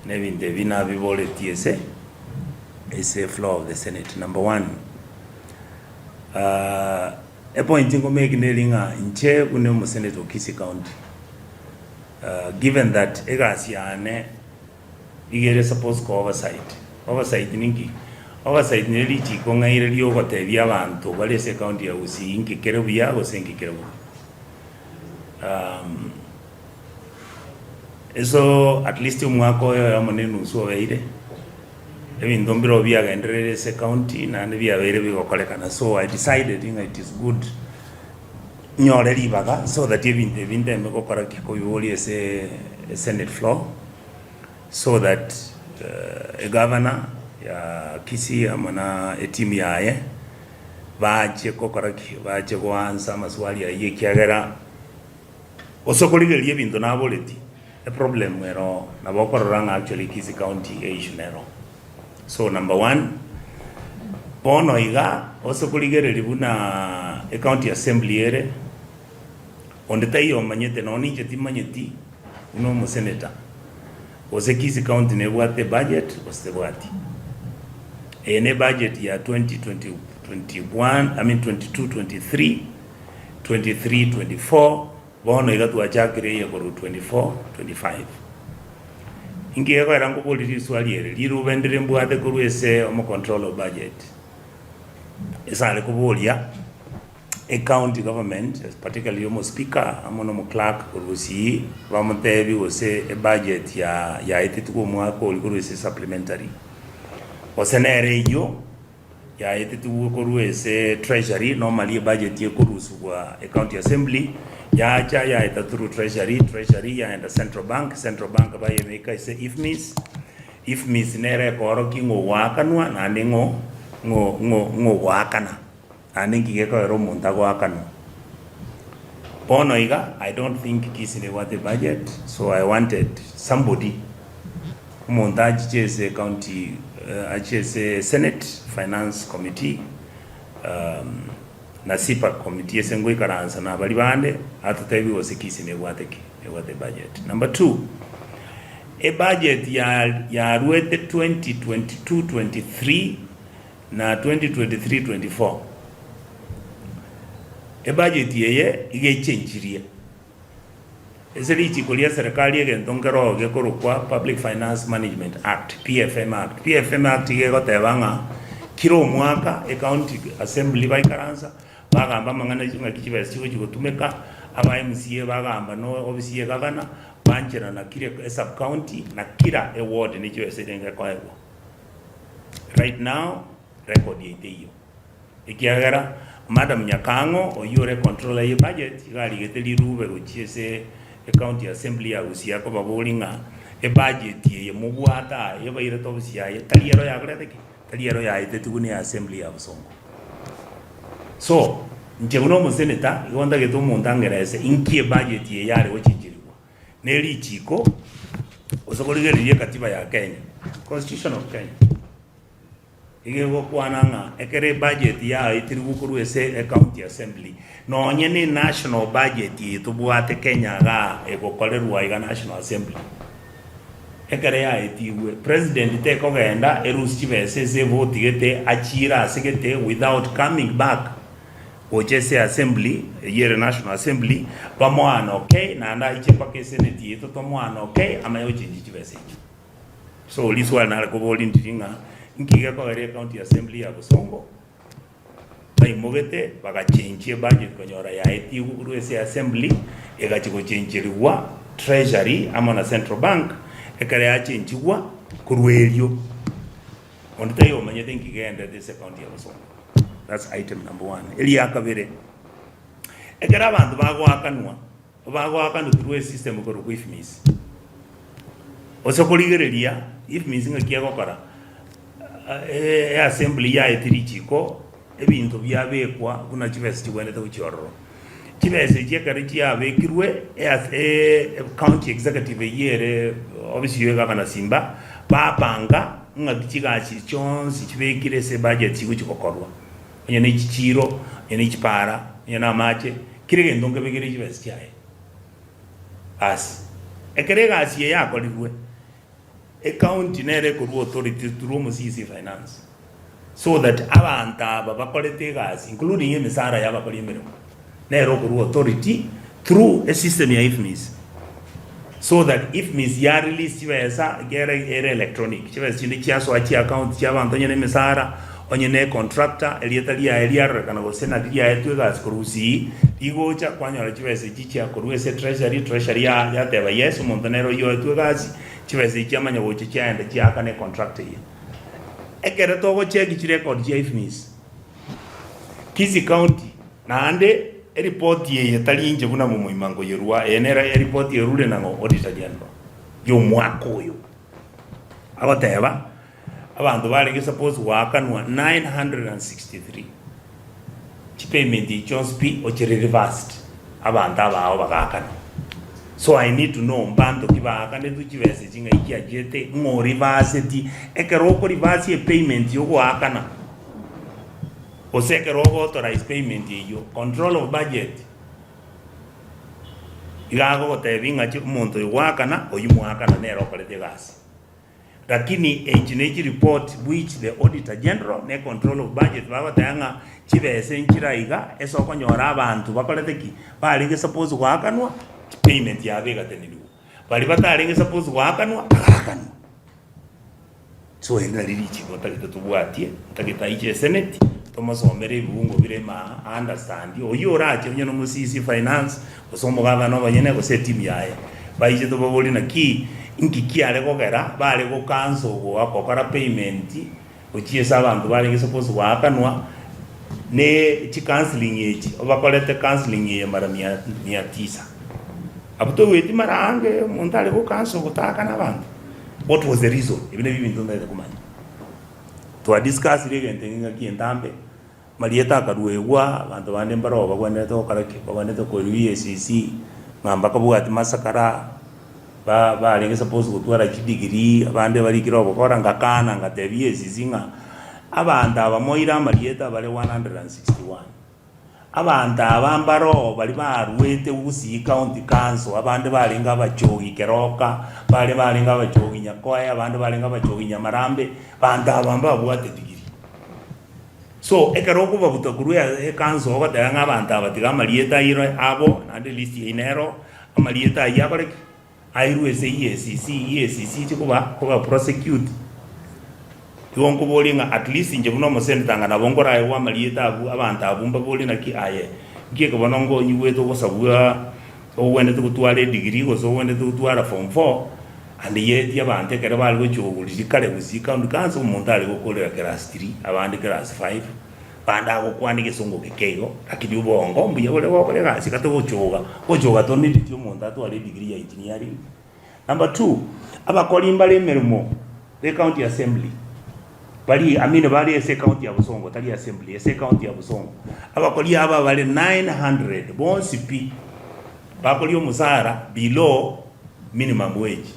Na ebinto ebi nabiboretie ase ase floor of the senate. Number one, epoint nkomake neri ng'a inche buna omosenator o Kisii County, given that egasi yane iga ere supposed ko oversight, oversight ninki? Oversight nere richiko ng'aire riogotebia abanto bare ase ecounty ya Gusii inki kere buya gose inki kere bobe. Eso at least omwaka oyo oyomo na enusu obeire, ebinto mbirobio biagendereire ase ecounty naende biabeire bigokorekana so I decided ng'a it is good nyore ribaga so that ebinto ebi nteme gokora ki kobiboria ase esenate floor so that egavana ya Kisii amo na eteam yaye bache gokora ki bache goansa amaswali ayio ekiagera Gose okorigereria ebinto naboreti, eproblem ere oo, nabo okorora ng'a actually Kisii County eissue nere oo. So number one, bono iga ase okorigereria buna ecounty assembly ere, onde taiyo omanyete nonya ninche timanyeti buna omosenator, gose Kisii County nebwate ebudget gose tebwati. Eye ne ebudget ya 2021, I mean 22 23. 23 24 bono iga twachakire eye korwa 24 25. Inki gekoera nkoborie riswali eri, rirube ndire mbwate korwa ase omo controller of budget, ase are koboria ecounty government particularly omo speaker amo na omo clerk korwa gusii bamotebi gose ebudget ya yaetetigwe omwaka oria korwa ase supplementary, gose nere eyio. yaetetigwe korwa ase Treasury, normally ebudget ekorusigwa ecounty assembly, yacha yaeta through Treasury, Treasury yaenda Central Bank, Central Bank bayebeka ase IFMIS, IFMIS nere ekoorokia ng'a ogoakanwa naende ng'o ng'o ng'o ng'o ogoakana, naende nki gekogera omonto agoakanwa. Bono iga, I don't think Kisii nebwate ebudget, so I wanted somebody. Omonto achiche ase county achiche ase senate finance committee na CPAC committee ase ngoikaransa na baria bande atotebie gose Kisii nebwate ki? Nebwate ebudget. Number two, ebudget ya yaruete 2022 23 na 2023 24 ebudget eye iga echenchirie. Ase richiko ria serikali egento nkeroo gekorokwa Public Finance Management Act, PFM Act. PFM Act iga egoteba ng'a kira omwaka ecounty assembly baikaransa bagamba amang'ana ng'aki chibesa chigochi gotumeka, aba MCA bagamba na ofisi ya egavana, bancherana kira esub county na kira eward ne chibesa erenge ekoegwa. Right now record yaito teiyo. Ekiagera Madam Nyakang'o oyio ore controller ye budget iga arigete rirube gochia ase ecounty assembly ya Gusii akobaboria ng'a ebudget eye mobwate aa ebairete ofisi yaye tari ero yakorete ki? Tari ero yaetetigwe ne assembly ya Bosongo. So, inche buna omosenator igo ntagete omonto angerese inki ebudget eye yare gochencherigwa ne richiko gose korigereria ekatiba ya Kenya, constitution of Kenya. Iga egokwana ng'a ekero ebudget yaetirwe korwa ase ecounty assembly, nonye ne national budget eye tobwate Kenya igaa egokorerwa iga national assembly, ekero yaetigwe, president tekogenda erusie chibesa ase evoti gete achiire ase gete without coming back gocha ase assembly eyio ere national assembly, bamoane okay naende aiche mpaka esenate yaito tomoane okay amanye gochenjia chibesa echio. So riswali nare koboria ndiri ng'a nki gekogera ecounty assembly ya Bosongo baimogete bagachenchia ebudget konyora yaetigwe korwa ase assembly egachia gochencherigwa treasury amo na central bank ekero yachenchigwa korwa erio onde taiyo omanyete nki kegenderete ase ecounty ya Bosongo. That's item number one. Eria kabere, ekero abanto bagoakanwa. Bagoakanwa through a system ekorokwa IFMIS. Ase okorigereria IFMIS ng'aki egokora, eassembly yaetire richiko, ebinto biabekwa buna chibesa chigwenerete gochia ororo. Chibesa echi ekero chiabekirwe, county executive eywo ere ofisi ya egavana Simba, bapanga ng'aki chigasi chionsi chibekire ase ebudget chigochi gokorwa. Onye ne chichiiro, onye ne chipara, onye namache, kera egento nkebekere chibesa chiaye. Basi, ekero egasi eye yakorirwe, Ecounty nere ekorua authority through omo CEC finance so that abanto aba bakorete egasi including emisara ya abakori emeremo nere okorua authority through esystem ya IFMIS so that IFMIS ya release chibesa ekere ere electronic chibesa chinde chiasoa chiaccount chia abanto onye na emisara onye na econtractor erieta riaye riarorekana gose nari riaetwe egasi korwa gusii rigocha kwanyora chibesa echi chiakorwa ase treasury, treasury ya yateba yes omonto nere oyio oetwe egasi Chibesa echi chiamanya gocha chiaenda chiaakana econtract eye. Ekero togocheki chirecord chia IFMIS, Kisii County naende eripoti eye tari inche buna momoima nkoyerua, eye nere eripoti erure nang'o Auditor General y'omwaka oyo. Agoteba abanto barenge supposed goakanwa 963 chipayment echi chionsi pi ochire reversed abanto abao bagaakanwa. So I need to know mbanto ki baakanetwe chibesa echi ng'ai chiachete ng'o orivaseti ekero okorivasi epayment yogoakana gose ekero ogo authorize payment eyio control of budget iga agogotebia ng'a omonto oyo goakana oyio moakana nere okorete egasi. Lakini echi ne chireport which the auditor general ne control of budget bagoteba ng'a chibesa nchire aiga ase okonyora abanto bakorete ki? Barenge suppose goakanwa payment yabo egatenenigwa. Baria batarenge suppose goakanwa bagaakanwa. So eri nari richiko ntagete tobwatie, ntagete aiche eseneti tomosomere ebibungo bire ime aa a understand oyio orache onye nomo CC finance gose omogavana omonyene gose etimu yaye, baiche tobaborie naki inki kiare kogera bare go cancel goa gokora payment gochia ase abanto barenge suppose goakanwa ne chi counselling echi obakorete counselling eye mara mia mia tisa. Abwo toigweti mara ange omonto are go cancel gotaakana abanto, what was the reason? Ebi nabio ebinto ntagete komanya. Twa discussire egento eke ngaki entambe. Marieta akaruegwa, abanto bande mbaroo bagwenerete gokora ki? Bagwenerete koirwa EACC, ng'a mbakabwati masakara, ba barenge supposed gotwara chidegree, abande barikire obokora, ngakana ngatebia EACC ng'a abanto aba moire amarieta bare 161, abanto aba mbaroo baria baruete Gusii County Council, abande barenge abachogi Keroka, bare barenge abachogi Nyakoe, abande barenge abachogi Nyamarambe, banto aba mbabwate degree. So ekero okobabuta korwa ecouncil ogoteba ng'a abanto aba tiga amarieta airwe abo naende elist yaino ero, amarieta ayio akore ki? Airwe ase EACC, EACC eche koba koba prosecute. Igo nkoborie ng'a at least inche buna omosenator ng'a nabo nkoraegwe amarieta abwo abanto abwo mbaborie naki aye, nki eke bono nkonyigwete ogosabwa ogwenerete gotwara edegree gose ogwenerete gotwara form four. And yet abanto ekero bare gochia riria kare gusii county council omonto are gokorera class three abande class five bande agokwana egesongo geke igo lakini obongo mbuya bore gokora egasi gati gochoga gochoga tonideti omonto atware edegree ya engineering. Number two, abakori mbare emeremo be county assembly baria I mean bare ase ecounty ya Bosongo tari assembly ase ecounty ya Bosongo abakori aba bare 900 bonsi pi bakoria omosara below minimum wage,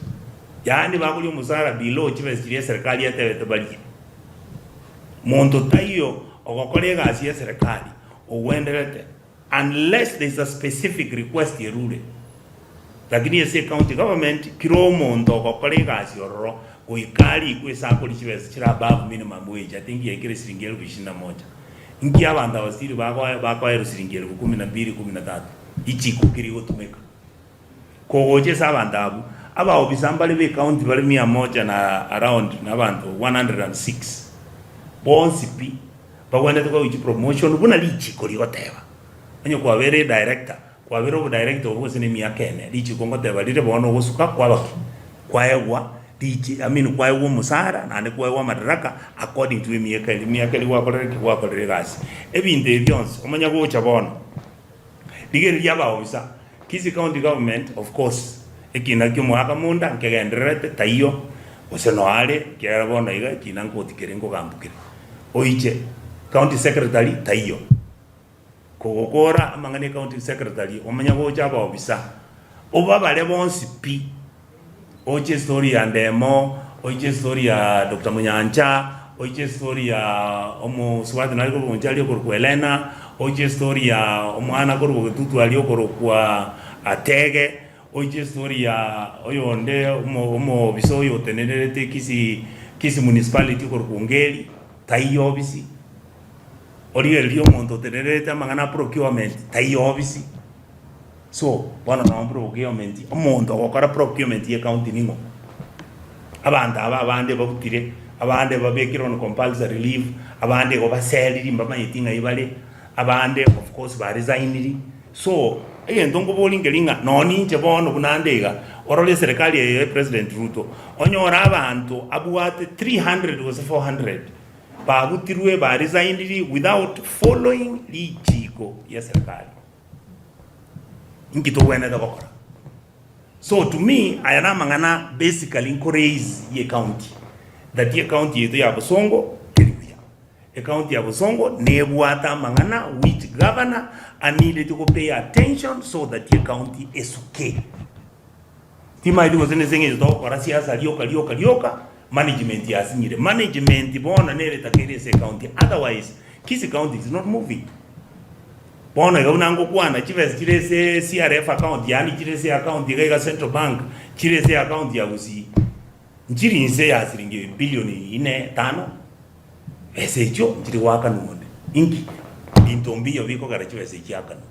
yaani bakoria omosara below chibesa chiria eserekari etebete barie. Monto taiyo ogokora egasi y'eserekari ogwenderete unless there is a specific request erure. Lakini ase ecounty government kira omonto ogokora egasi ororo goika arikwe ase akoria chibesa chire above minimum wage, I think yaikire shilingi elfu ishirini na moja. Inki abanto aba still bakoerwa shilingi elfu kumi na mbili, kumi na tatu? Richiko ki rigotumeka? Kogocha ase abanto abwo, abaofisa mbare b'ecounty bare mia moja na around na abanto 106 bonsi pi bagwenerete koegwa chipromotion buna richiko rigoteba. Onye kwabeire edirector, kwabeire obodirector obwo gose na emiaka ene, richiko ngoteba rire bono ogosuka kwaba ki? Kwaegwa richi I mean kwaegwa omosara naende kwaegwa amadaraka according to emiaka eria, emiaka eria gwakorire ki? Gwakorire egasi. Ebinto ebi bionsi omanye gocha bono. Rigereria abaofisa, Kisii County Government of course ekina kia omogaka monda nkegendererete taiyo gose noe are ekiagera bono iga ekina nkoti kere nkogambukire. Oiche County Secretary taiyo. Kogokora amang'ana e County Secretary omanye gocha abaofisa obabare bonsi pi. Oiche estory ya Ndemo, oiche estory ya Doctor Munyancha, oiche estory ya omosubati nare korwa Bonchari okorokwa Helena, oiche estory ya omwana korwa Bogetutu aria okorokwa Atege, Oiche estory ya oyonde omo omoofisa oyo otenenerete Kisii Kisii municipality okorokwa Ongeri, taiyo ofisi. Origererie omonto otenenerete amang'ana a procurement, taiyo ofisi. So, bono noo procurement, omonto ogokora procurement ye county ning'o? Abanto aba abande babutire, abande babekire on compulsory leave, abande igo baseriri mbamanyeti ng'ai bare, abande of course ba resigniri. So, egento nkoboria nkeri ng'a nonye ninche bono buna nde iga, orore eserekari eye ya President Ruto, onyore abanto abwate 300 gose 400 babutirwe ba resigniri without following richiko ria eserekari. Inki togwenerete gokora? So to me aya namang'ana basically nko raise ye county that ye county yaito ya Bosongo teri buya. Ecounty ya Bosongo nebwate amang'ana which governor aneeded go pay attention so that ye county esuke. Timaeti gose nese eng'encho togokora siasa rioka rioka rioka management yasinyire. Management bono nere etakeire ase ecounty otherwise Kisii county is not moving. Bono iga buna ngokwana chibesa chire ase CRF account yaani chire ase account iga iga Central Bank chire ase account ya Gusii nchiri inse ya siringi billion ine tano besa echio nchiri goakanwa onde. Inki? Binto mbiyo bikogera chibesa echi chiakanwa.